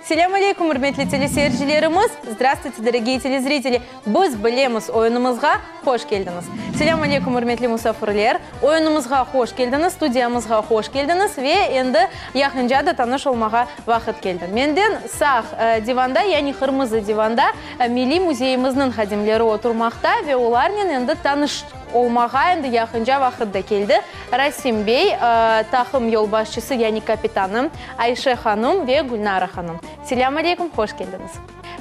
Selâm aleykum, ürmetli teleseyircilerimiz! Zdravstvuyte, dorogiye telezriteli! Biz bilemiz oyunımızğa hoş keldiñiz! Selâm aleykum, ürmetli musafirler! Oyunımızğa hoş keldiñiz, studiyamızğa hoş keldiñiz ve endi yaqınca da tanış olmağa vaqıt keldi. Menden sağ divanda, yani qırmızı divanda Milliy müzeyimizniñ hadimleri oturmaqta ve olarnen endi tanış olmağa endi yaqınca vaqıt da keldi. Rasim bey, taqım yolbaşçısı, yani kapitanı, Ayşe hanım ve Gülnara hanım. Selâm aleykum, hoş keldiñiz.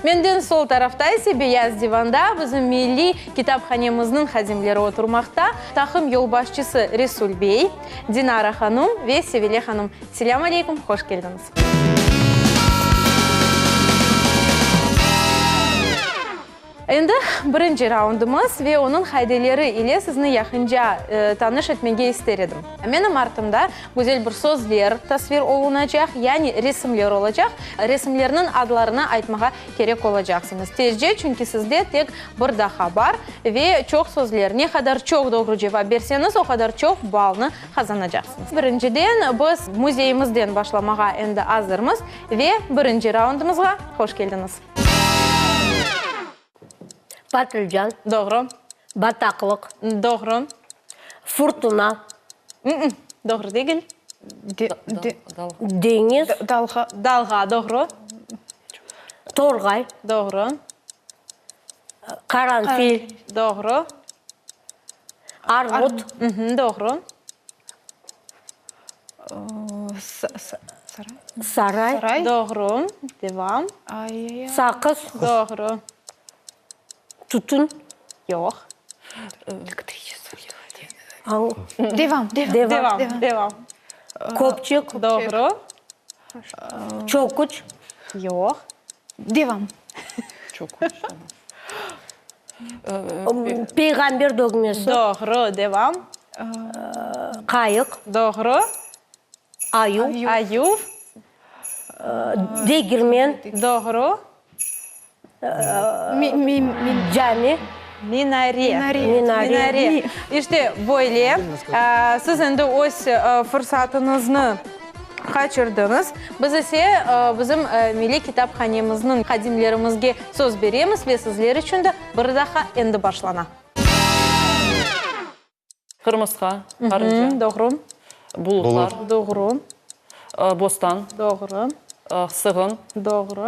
Menden sol tarafta ise beyaz divanda bizim milliy kitaphanemizniñ hadimleri oturmaqta, taqım yolbaşçısı Resul bey, Dinara hanım ve Sevile hanım. Selâm aleykum, hoş keldiñiz. Endi birinci raundımız ve onıñ qaideleri ile sizni yaqınca tanış etmege ister edim. Menim artımda güzel bir sözler tasvir olunacaq, yani resimler olacaq. Resimlerniñ adlarını aytmağa kerek olacaqsıñız. Tezce, çünki sizde tek bir daha bar ve çoq sözler. Ne qadar çoq doğru cevap berseñiz, o qadar çoq ballnı qazanacaqsıñız. Birinciden, biz müzeyimizden başlamağa endi azırmız ve birinci raundımızğa hoş keldiñiz. Patilcan. Doğru. Bataqlıq. Doğru. Furtuna. Doğru degil. Deñiz. Dalğa. Dalğa, doğru. Torğay. Doğru. Qaranfil. Doğru. Armut. Doğru. Saray. Saray. Doğru. Devam. Saqız. Doğru. Tütün. Yoq. Devam. Devam. Devam. Köpçik. Doğru. Çöküç. Yoq. Devam. Çöküç. Peyğamber dögmesi. Doğru. Devam. Qayıq. Doğru. Ayuv. Ayuv. Degirmen. Doğru. Cami. Minare. Minare. İşte, böyle. Siz endi öz fırsatıñıznı qaçırdıñız. Biz ise bizim milliy kitaphanemizniñ hadimlerimizge söz beremiz ve sizler içün de bir daha endi başlana. Qırmısqa, qarınca. Doğru. Bulutlar. Doğru. Bostan. Doğru. Sığın. Doğru.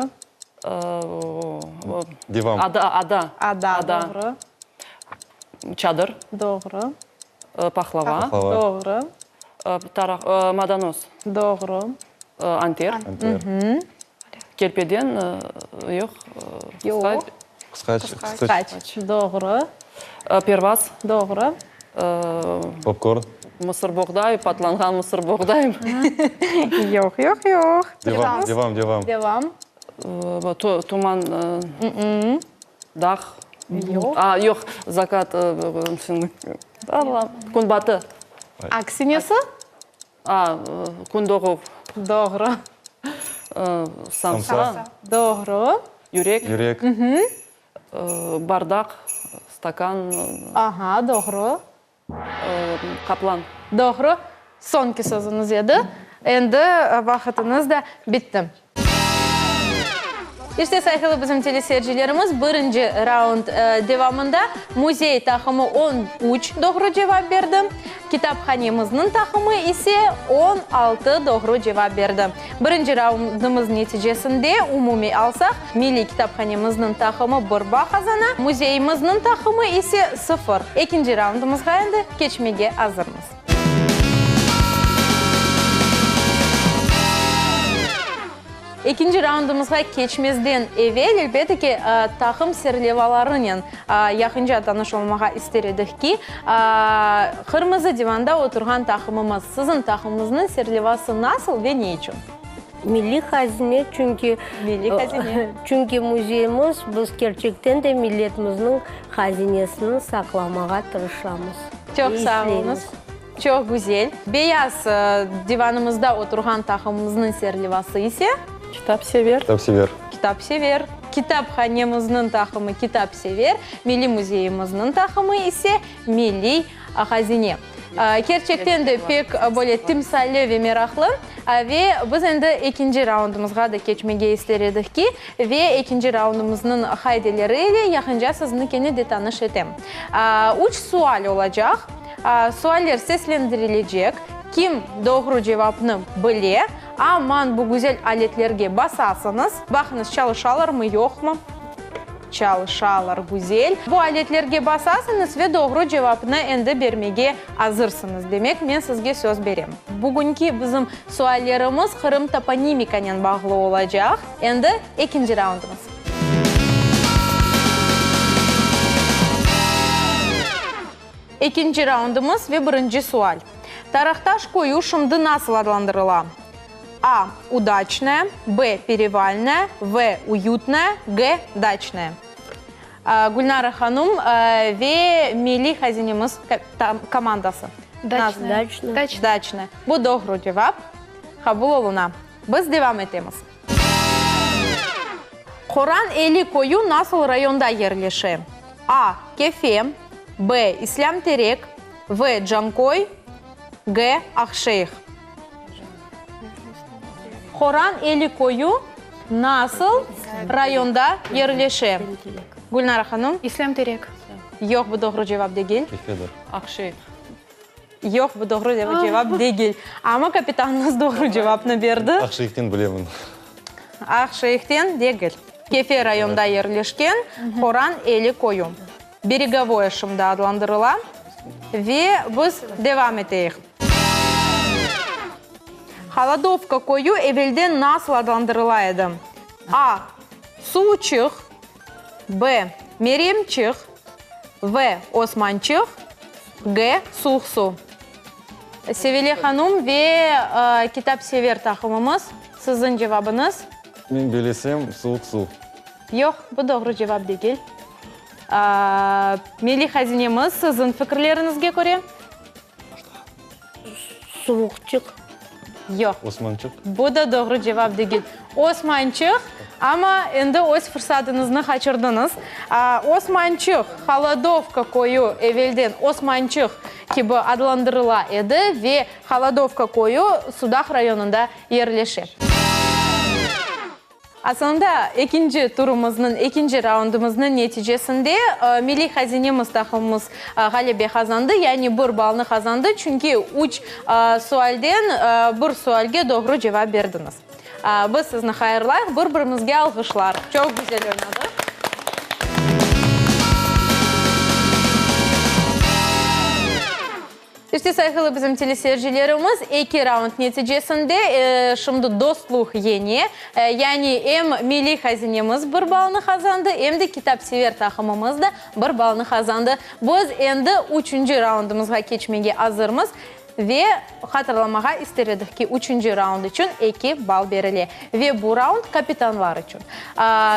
Devam. Ada, ada. Ada, doğru. Çadır. Doğru. Pahlava. Pahlava. Doğru. Taraq, madanoz. Doğru. Anter. Anter. Kelpeden, yoq. Yoq. Qısqaç. Qısqaç. Doğru. Pervaz. Doğru. Popkorn. Mısırboğday, patlanğan mısırboğday. Yoq, yoq, yoq. Devam, devam, devam. Devam. Tuman, dağ. Yoq. A, yoq, zakat, Allah, künbatı. Aksinesi? A, kün doğuv. Doğru. Samsa. Doğru. Yürek. Yürek. Bardaq, stakan. Aha, doğru. Qaplan. Doğru. Soñki sözüñiz edi. Endi vaqıtıñız da bitti. İşte, sayğılı bizim teleseyircilerimiz, birinci raund devamında müzey taqımı 13 doğru cevap berdi, kitaphanemizniñ taqımı ise 16 doğru cevap berdi. Birinci raundımız neticesinde, umumiy alsaq, milliy kitaphanemizniñ taqımı bir bal qazana, müzeyimizniñ taqımı ise sıfır. Ekinci raundımızğa endi keçmege azırmız. Ekinci raundımızğa keçmezden evel, elbette ki, taqım serlevalarınen yaqınca tanış olmağa ister edik ki, qırmızı divanda oturğan taqımımız, siziñ taqımıñıznıñ serlevası nasıl ve ne içün? Milliy hazine, çünki Milliy hazine. Çünki müzeyimiz, biz kerçekten de milletimizniñ hazinesini saqlamağa tırışamız. Çoq sağ oluñız. Çoq güzel. Beyaz divanımızda oturğan taqımımıznıñ serlevası ise? Kitapsever. Kitapsever. Kitapsever. Kitaphanemizniñ taqımı Kitapsever, Milliy müzeyimizniñ taqımı ise Milliy hazine. Kerçekten de pek böyle timsalli ve meraqlı. Ve biz endi ekinci raundımızğa da keçmege ister edik ki, ve ekinci raundımıznıñ qaideleri ile yaqınca sizni kene de tanış etem. Üç sual olacaq. Sualler seslendirilecek. Kim doğru cevapnı bile, aman bu güzel aletlerge basasıñız. Baqıñız, çalışalarmı, yoqmı? Çalışalar, güzel. Bu aletlerge basasıñız ve doğru cevapnı endi bermege azırsıñız. Demek, men sizge söz berem. Bugünki bizim suallerimiz Qırım toponimikanen bağlı olacaq. Endi ekinci raundımız. Ekinci raundımız ve birinci sual. Taraqtaş köyü şimdi nasıl adlandırıla? A, Udaçnaya, B, Perevalnaya, V, Uyutnaya, G, Daçnaya. Gülnara hanum ve Milliy hazinemiz komandası. Daçnaya. Daçnaya. Bu doğru cevap. Qabul oluna. Biz devam etemiz. Qoran Eli köyü nasıl rayonda yerleşe? A, Kefe, B, İslâm Terek, V, Canköy, G, Aqşeyh. Qoran Eli köyü nasıl rayonda yerleşe? Gülnara hanım? İslâm Terek. Yoq, bu doğru cevap degil. Kefedir. Aqşeyh. Yoq, bu doğru cevap degil. Amma kapitanımız doğru cevapnı berdi. Aqşeyhten bilemin. Aqşeyhten degil. Kefe rayonında yerleşken Horan Eli köyü. Beregovoye şimdi adlandırıla. Ve biz devam eteyik. Holodovka köyü evelden nasıl adlandırıla edi? A. Suvçıq, B. Meremçıq, V. Osmançıq, G. Suğsu. Sevile hanum ve Kitapsever taqımımız, siziñ cevabıñız? Men bilesem, suvuq suv. Yoq, bu doğru cevap degil. Milliy hazinemiz, siziñ fikirleriñizge köre? Suvuqçıq. Yoq. Osmançıq. Bu da doğru cevap degil. Osmançıq, amma endi öz fırsatıñıznı qaçırdıñız. Osmançıq, Holodovka köyü evelden Osmançıq kibi adlandırıla edi ve Holodovka köyü Sudaq rayonında yerleşe. Asılında, ekinci turımıznıñ, ekinci raundımıznıñ neticesinde Milliy hazinemiz taqımımız ğalebe qazandı, yani bir ballnı qazandı, çünki üç sualden bir sualge doğru cevap berdiñiz. Biz sizni hayırlayıq, bir-birimizge alğışlar. Çoq güzel oynadıq. İşte, sayğılı bizim teleseyircilerimiz, eki raund neticesinde şimdi dostluq yeñe, yani em Milliy hazinemiz bir ballnı qazandı, em de Kitapsever taqımımız da bir ballnı qazandı. Biz endi üçünci raundımızğa keçmege azırmız ve hatırlamağa ister edik ki, üçünci raund içün eki ball berile ve bu raund kapitanlar içün.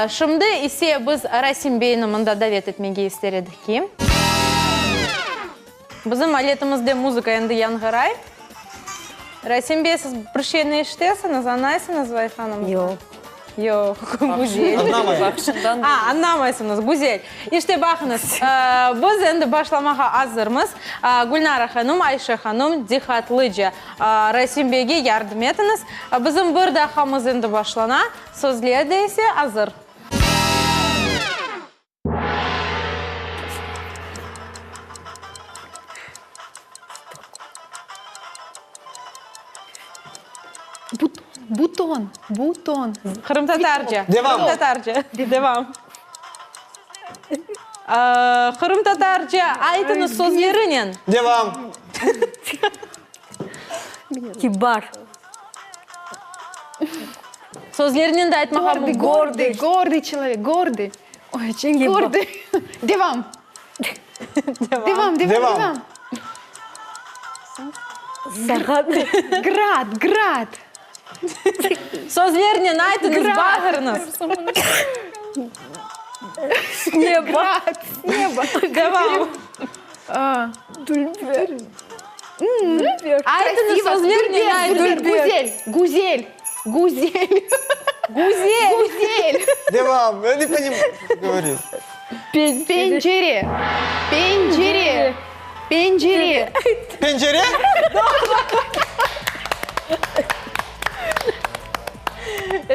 Şimdi ise biz Rasim beyni mında davet etmege ister edik ki. Bizim aletimizde muzıka endi yañğıray. Rasim bey, siz bir şeyni eşitesiñiz, añlaysıñız vayfanımıznı? Yoq. Yoq, güzel. Añlamaysıñız. A, añlamaysıñız, güzel. İşte, baqıñız, biz endi başlamağa azırmız. Gülnara hanım, Ayşe hanım, diqqatlıca Rasim beyge yardım etiñiz. Bizim bir daqqamız endi başlana, sözler de ise azır. Buton, buton. Qırımtatarca. Devam. Qırımtatarca. Devam. Qırımtatarca aytıñız sözlerinen. Devam. Kibar. Sözlerinen de aytmağa mümkün. Gordıy, gordıy çelovek, gordıy. Oçün gordıy. Devam. Devam, devam, devam. Grad, grad. Sözlernen aytıñız, bağırıñız. Grad, s neba. Devam. Dülber. Aytıñız sözlernen aytıñız. Güzel, güzel, güzel. Güzel. Güzel. Devam, ya ne ponimayu, что говорит. Pencere, pencere, pencere. Pencere?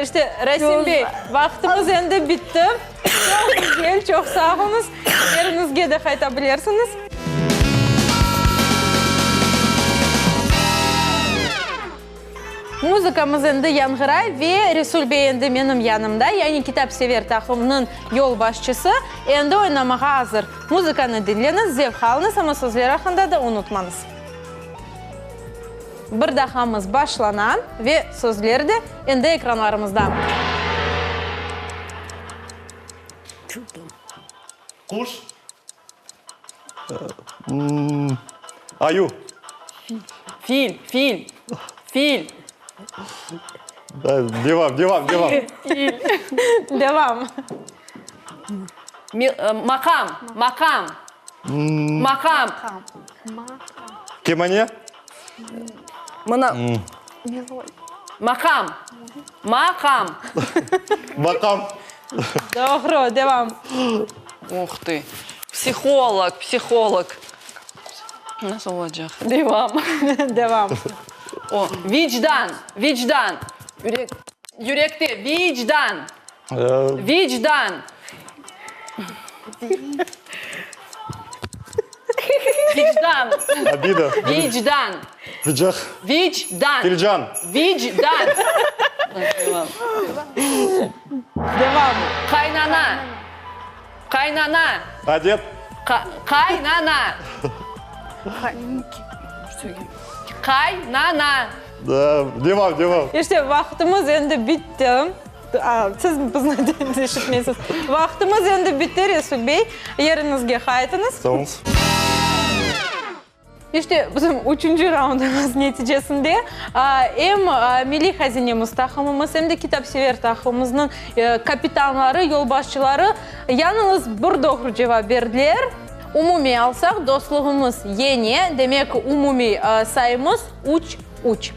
İşte, Rasim bey, vaqtımız endi bitti. Çoq güzel, çoq sağ oluñız. Yeriñizge de qayta bilersiñiz. Muzıkamız endi yañğıray ve Resul bey endi menim yanımda, yani Kitapsever taqımınıñ yolbaşçısı, endi oynamağa azır. Muzıkanı diñleñiz, zevq alıñız, amma sözler aqqında da unutmañız. Bir dahamız başlana ve sözler de endi ekranlarımızda. Quş. Ayu. Fil, fil, fil. Devam, devam, devam. Fil. Devam. Maqam, maqam, maqam. Kemane. Mına. Maqam, maqam. Maqam. Doğru, devam. Uh tı. Psiholog, psiholog. Nasıl olacaq? Devam. Devam. O, vicdan, vicdan. Yürek, yürekte, vicdan. Vicdan. Vicdan. Obida. Vicdan. Vicah. Vicdan. Filcan. Vicdan. Devam. Qaynana. Qaynana. Adet. Qaynana. Qaynana. Devam, devam. İşte, vaqtımız endi bitti. Siz bizni eşitmeysiz. Vaqtımız endi bitti, Resul bey. Yeriñizge qaytıñız. Sağ oluñız. İşte, bizim üçünci raundımız neticesinde em Milliy hazinemiz taqımımız, em de Kitapsever taqımımıznıñ kapitanları, yolbaşçıları yalıñız bir doğru cevap berdiler. Umumiy alsaq, dostluğımız yeñe, demek, umumiy sayımız üç, üç.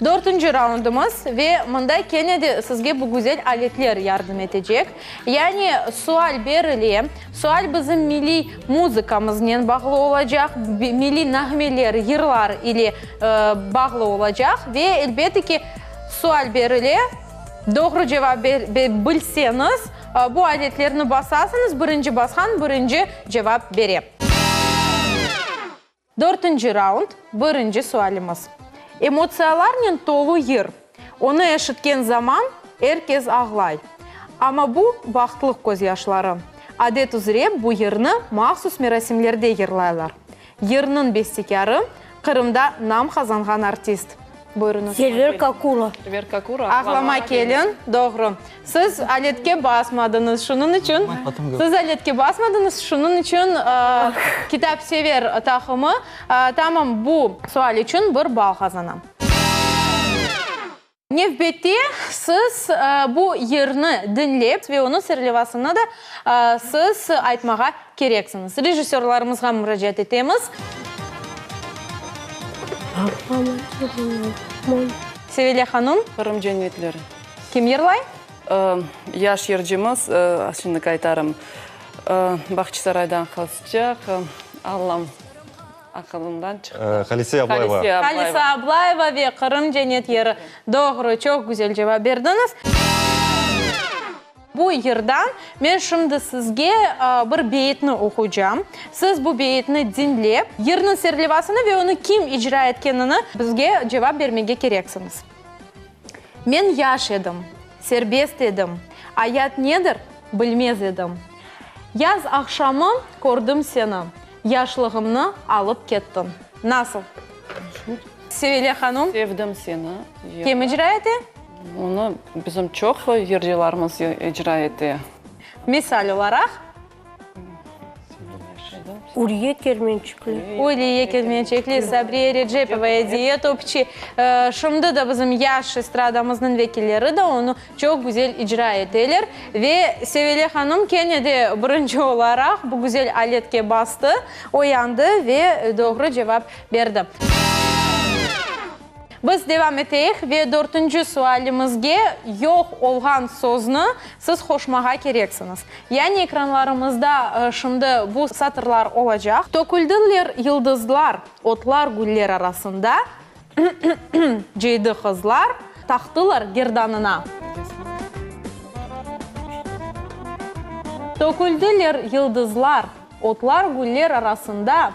Dörtünci raundımız ve mında kene de sizge bu güzel aletler yardım etecek. Yani sual berile, sual bizim milliy muzıkamıznen bağlı olacaq, milliy nağmeler, yırlar ile bağlı olacaq ve elbette ki, sual berile, doğru cevap bilseñiz, bu aletlerni basasıñız, birinci basqan birinci cevap bere. Dörtünci raund, birinci sualimiz. Emotsiyalarnen tolu yır. Onı eşitken zaman er kes ağlay. Amma bu, bahtlıq közyaşları. Adet üzre bu yırnı mahsus merasimlerde yırlaylar. Yırnıñ bestekârı, Qırımda nam qazanğan artist. Buyurıñız. Server Kakura. Server Kakura, Ağlama kelin, doğru. Siz aletke basmadıñız, şunıñ içün, siz aletke basmadıñız, şunıñ içün Kitapsever taqımı tamam bu sual içün bir bal qazana. Nevbette siz bu yırnı diñlep ve onıñ serlevasını da siz aytmağa kereksiñiz. Rejissörlarımızğa muracaat etemiz. Sevilâ hanım. Qırım cennetleri. Kim yırlay? Yaş yırcımız, şimdi aytarım, Bağçasaraydan qızçıq, Allam aqılımdan çıqtı. Halise Ablayeva. Halise Ablayeva ve Qırım cennet yeri. Doğru, çoq güzel cevap berdiñiz. Bu yırdan men şimdi sizge bir beyitni oquycam. Siz bu beyitni diñlep, yırnıñ serlevasını ve onı kim icra etkenini bizge cevap bermege kereksiñiz. Men yaş edim, serbest edim, Ayat nedir, bilmez edim. Yaz aqşamı kördim seni, Yaşlığımnı alıp kettiñ. Nasıl? Sevilâ hanım. Sevdim seni. Kim icra ete? Onı bizim çoq yırcılarımız icra ete. Misal olaraq? Uriye Kermençikli. Uriye Kermençikli, Sabriye Recepova, Ediye Topçi. Şimdi de bizim yaş estradamıznıñ vekilleri de onı çoq güzel icra eteler. Ve Sevile hanım kene de birinci olaraq bu güzel aletke bastı, oyandı ve doğru cevap berdi. Biz devam eteyik ve dörtünci sualimizge yoq olğan sözni siz qoşmağa kereksiñiz. Yani ekranlarımızda şimdi bu satırlar olacaq. Töküldiler yıldızlar otlar güller arasında, cıydı qızlar, taqtılar gerdanına. Töküldiler yıldızlar otlar güller arasında,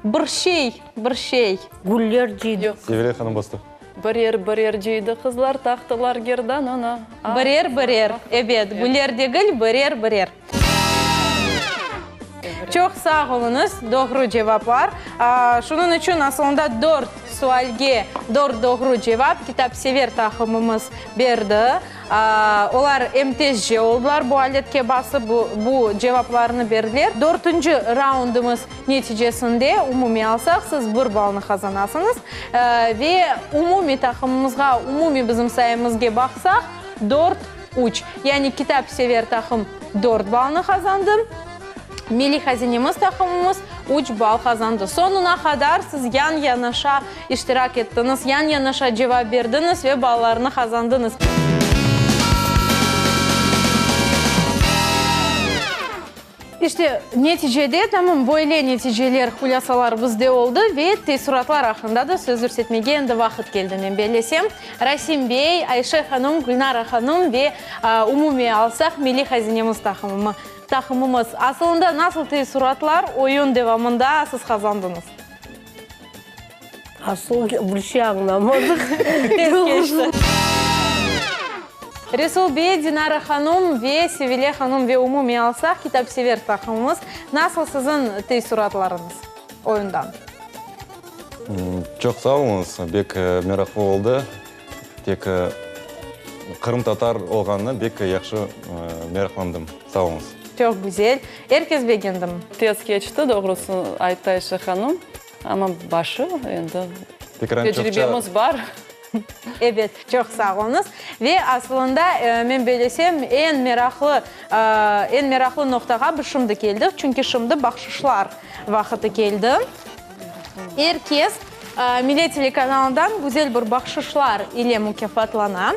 bir şey, bir şey. Güller cıydı. Sevilay hanım bastı. Birer, birer cıydı qızlar, taqtılar gerdanına. Birer, birer, ebet, güller degil, birer, birer. Çoq sağ oluñız, doğru cevaplar. Şunıñ içün asılında dört sualge dört doğru cevap Kitapsever taqımımız berdi. Olar em tezce oldılar bu aletke basıp, bu cevaplarnı berdiler. Dörtünci raundımız neticesinde, umumiy alsaq, siz bir ballnı qazanasıñız. Ve umumiy taqımımızğa, umumiy bizim sayımızge baqsaq, dört, üç. Yani Kitapsever taqım dört ballnı qazandı. Milliy hazinemiz taqımımız üç ball qazandı. Soñuna qadar siz yan-yanaşa iştirak ettiñiz, yan-yanaşa cevap berdiñiz ve ballarnı qazandıñız. İşte, neticede, tamam böyle neticeler, hulâsalar bizde oldı ve teessuratlar aqqında da söz yürsetmege endi vaqıt keldi, men bellesem. Rasim bey, Ayşe hanım, Gülnara hanım ve umumiy alsaq, Milliy hazinemiz taqımımı. Taqımımız. Asılında nasıl teessuratlar oyun devamında siz qazandıñız? Asıl bir şey añlamadıq. Tez keçti. Resul bey, Dinara hanım ve Sevile hanım ve umumiy alsaq kitapsever taqımımız, nasıl siziñ teessuratlarıñız oyundan? Çoq sağ oluñız, bek meraqlı oldı. Tek qırımtatar olğanına bek yahşı meraqlandım. Sağ oluñız. Çoq güzel. Er kes begendimi? Tez keçti, doğrusı ayttı Ayşe hanım. Amma başı endi tecribemiz bar. Ebet, çoq sağ oluñız. Ve asılında, men bellesem, eñ meraqlı, eñ meraqlı noqtağa biz şimdi keldik, çünki şimdi bahşışlar vaqıtı keldi. Er kes Millet telekanalından güzel bir bahşışlar ile mukâfatlana.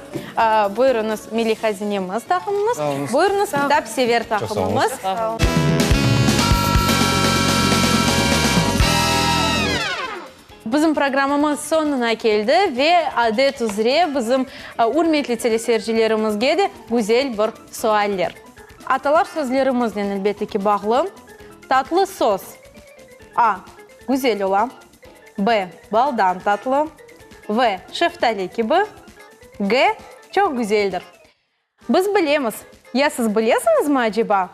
Buyurıñız, Milliy hazinemiz taqımımız. Buyurıñız, Kitapsever taqımımız. Bizim programmamız soñuna keldi ve adet üzre bizim ürmetli teleseyircilerimizge de güzel bir sualler. Atalar sözlerimiznen elbette ki bağlı. Tatlı söz. A. Güzel ola. B. Baldan tatlı. V. Şeftali kibi. G. Çoq güzeldir. Biz bilemiz. Ya siz bilesiñizmi aceba?